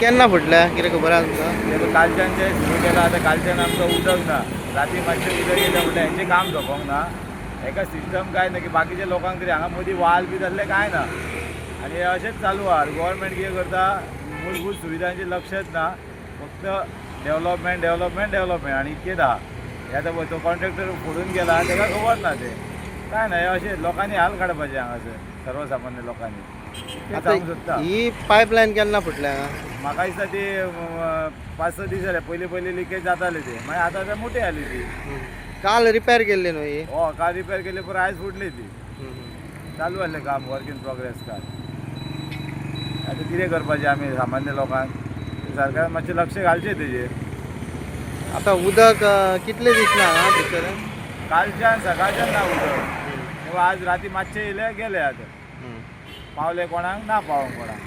केन्ना फुटल्या कितें खबर आसा तुमकां? ते कालच्यान जे सुरू केलां, आतां कालच्यान आमकां उदक ना. राती मातशें उदक येयलें म्हणल्यार हेंचें काम सोंपोंक ना. हेका सिस्टम काय ना की बाकीच्या लोकांक तरी हांगा मदीं वाल बी तसलें कांय ना आनी हें अशेंच चालू आहा. गोवोरमेंट कितें करता, मूलभूत सुविधांचेर लक्षच ना, फक्त डेवलपमेंट, डेवलपमेंट, डेवलपमेंट आनी इतकेंच आहा. हें आतां पळय, तो कॉन्ट्रॅक्टर फोडून गेला, तेका खबर ना तें काय ना. हें अशें लोकांनी हाल काडपाचें हांगासर, सर्वसामान्य लोकांनी, तें आतां सांगूंक सोदता. ही पायपलायन केन्ना फुटल्या हांगा? म्हाका दिसता ती 5-6 दीस जाले. पयलीं पयलीं लिकेज जाताले ते, मागीर आतां आतां मोटी जाली ती. काल रिपेर केल्ली न्हू ही? हो, काल रिपेर केली पूण आयज फुटली ती. चालू आसलें काम, वर्क इन प्रोग्रेस काल. आतां कितें करपाचें आमी सामान्य लोकांक? सरकारान मातशें लक्ष घालचें तेजेर. आतां उदक कितले दीस ना हांगा भितर? कालच्यान सकाळच्यान ना उदक. तेव्हा आज राती मातशें येयले, गेले. आतां पावले कोणाक ना, पावोंक कोणाक.